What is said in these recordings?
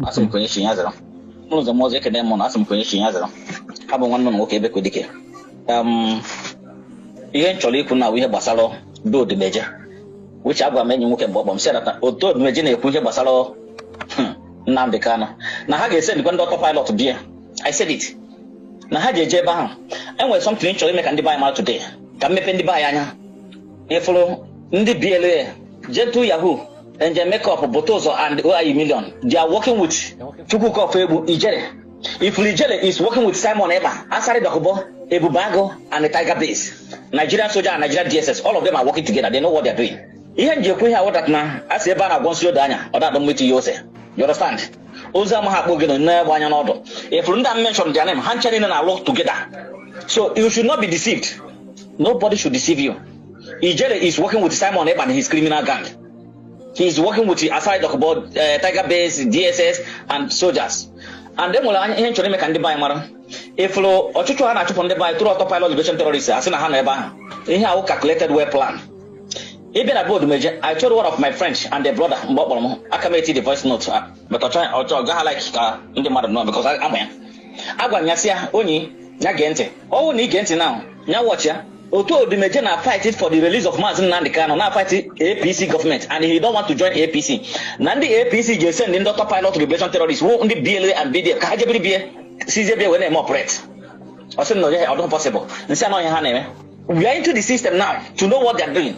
Asị m ka onye chi ya zara. N'ụzọ m ọzọ, ekene m na asị m ka onye chi ya zara. Abụ nwanne m nwoke Ebekwe. Ihe m chọrọ ikwu na ihe gbasara be Odumeje, which agwa m enyi nwoke mgbe ọ kpọrọ m, sị that otu Odumeje na-ekwu ihe gbasara Nnamdi Kanu, na ha ga-ese ndịkwa ndị autopilot bịa. I said it na ha ga-eje ebe ahụ. Enwere something m chọrọ ime ka ndị be anyị mara today, ka m mepee ndị be anyị anya. Ịfụrụ ndị BLA, Gentle Yahoo, Njem Makeup, Bute Ụzọ and OIE Million, they are working with Chukwuka Ofegbu Ijere. Ifuru Ijere is working with Simon Ekpa, Asari Dokubo, Ebubeagu and the Tiger Base, Nigerian soldier and Nigerian DSS. All of them are working together. They know what they are doing. Ihe nji ekwu ihe awụ that na a sị ebe a na-agwọ nsị odo anya, ọ da-adọ mmeti ya ose. You understand? Ozu amaghị akpọ ogene na-egbe anya n'ọdụ. Ifuru ndị a mention their name, ha ncha niile na-alụ together, so you should not be deceived. Nobody should deceive you. Ijele is working with Simon Ekpa and his criminal gang. He is working with the Asari Dokubo, Tiger Base, DSS and soldiers. And then nwere ihe nchọrọ ime ka ndị be anyị mara. Ifuru ọchụchụ ha na-achụpụ ndị be anyị through autopilot liberation terrorists, asị na ha nọ ebe ahụ, ihe ahụ calculated, well plan. Ịbịa na board meje, I told one of my friends and their brother mgbe ọ kpọrọ m aka m eti the voice note, but ọ chọrọ gaha like ka ndị mmadụ nọ because ama ya. Agwara m ya sị ya, onyi ya gee ntị, ọ bụrụ na ị gee ntị now, ya watch ya otu Odumeje na fight it for the release of Mazi Nnamdi Kanu, na fight APC government, and he don't want to join APC, na ndị APC ga-esend ndị autopilot liberation terrorists wụ ndị BLA and BDF ka ha jebiri bie sizie bie wee na-eme operate. Ọ sị m na ọ dịghị possible. Nsị anọ ihe ha na-eme, we are into the system now to know what they are doing.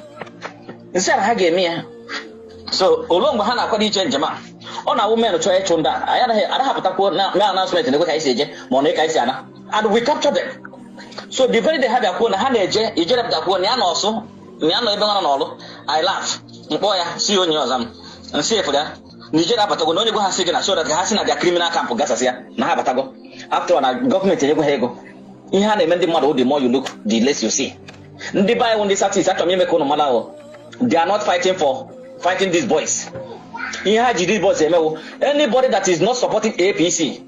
Nsị na ha ga-eme ya. So oluo mgbe ha na-akwado ije njem a, ọ na-awụ men chọọ ịchụ ndị a, anyị anaghị apụtakwuo na mee announcement na ekwe ka anyị si eje ma ọ na ka anyị si ana, and we capture them. So the very day ha bịa kwuo na ha na-eje, ijere pụta kwuo na ya nọ ọsụ, na ya nọ ebe nọ n'ọlụ, I laugh. Mkpọ ya si onye ọzọ m nsị efere ya Nigeria abatago na onye gwa ha sị gị na so that ka ha si na their criminal camp gasasị ya na ha abatago. After all, na gọọmenti enyekwa ha ego. Ihe a na-eme ndị mmadụ, the more you look, the less you see. Ndị be anyị, ndị South, achọrọ m ime ka ụnụ mara ahụ, they are not fighting for fighting these boys. Ihe ha ji these boys emewo, anybody that is not supporting APC,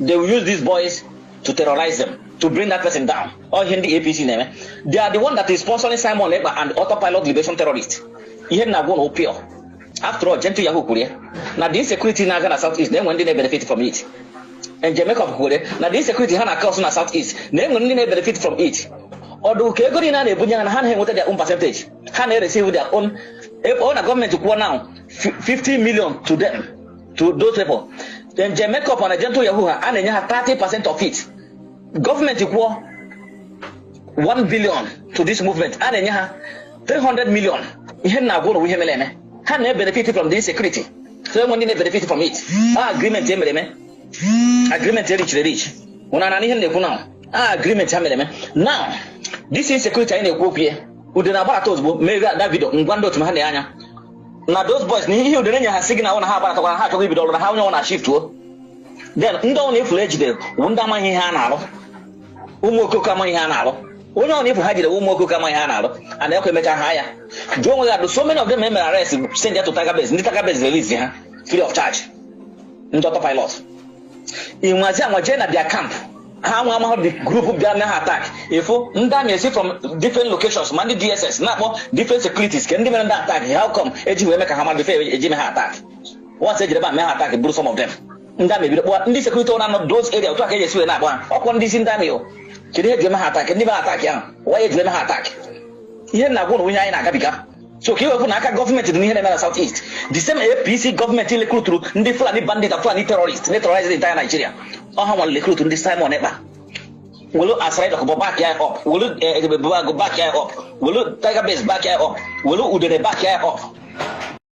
they will use these boys to terrorize them, to bring that person down. Ọ ihe ndị APC na-eme. They are the one that is sponsoring Simon Ekpa and autopilot liberation terrorist. Ihe m na-agwa na pure. After all, Gentle Yahoo kwuru ya na the insecurity na-aga na South East, na-enwe ndị na-benefit from it. Njem Makeup kwuru na the insecurity ha na-cause na South East, na-enwe ndị na-benefit from it. Ọdụ ka ego niile a na-ebunye ha, na ha na-enweta their own percentage, ha na-receive their own. Ọ na gọọmenti kwuo now 50 million to them, to those people, then Njem Makeup na Gentle Yahoo ha a na-enye ha 30% of it. Gọọmenti kwuo 1 billion to this movement, a na-enye ha 300 million. Ihe m na-agwa ụlọ, ihe mere eme, ha na-benefit from the insecurity. So enwe ndị na-benefit from it. A agreement emere eme, agreement erichiri erich ụna na ihe m na-ekwu now, a agreement ha mere eme. Now this insecurity anyị na-ekwu okwu ya, ude na-agbarata ozugbo mee that video. Ngwa, ndị otu m ha na-anya na those boys na ihe udere nye ha signal na ha agbaratakwa, ha achọghị ibido ọrụ, na ha onye ọ na shift o. Then ndị ọ na-efuru ejidere bụ ndị amaghị ihe a na-arụ, ụmụ okoko amaghị ihe a na-arụ. Onye ọ na-efu ha jide, ụmụ okoko amaghị ihe a na-arụ, a na-ekwe emecha ha ya jụọ onwe ya. So many of them emere arrest, send ya to Tiger Base, ndị Tiger Base release ha free of charge. Ndị autopilot ịnwazi anwa jee na their camp, ha nwa amahụ the group bịa mee ha attack. Ịfụ ndị army esi from different locations, ma ndị DSS na-akpọ different securities ke ndị mere ndị attack. How come eji wee mee ka ha mara before eji mee ha attack? Once ejiri ebe a mee ha attack, buru some of them, ndị army ebido kpọọ ndị security ọ na-anọ those area. Otu a ka eji esi wee na-akpọ ha ọkwọ ndị isi ndị army o. Kedu ihe eji eme ha attack? Ndị mere attack ahụ, why eji eme ha attack? Ihe na-agwụ na onye anyị na-agabiga. So ka iwepụ na aka gọọmenti dị n'ihe na-eme na South East, the same APC gọọmenti recruituru ndị Fulani bandit and Fulani terrorist na-terrorize the entire Nigeria. Ọ ha nwere recruit ndị Simon Ekpa, welu Asari Dokubo back ya up, welu Ebubeagu back ya up, welu Tiger Base back ya up, welu Udene back ya up.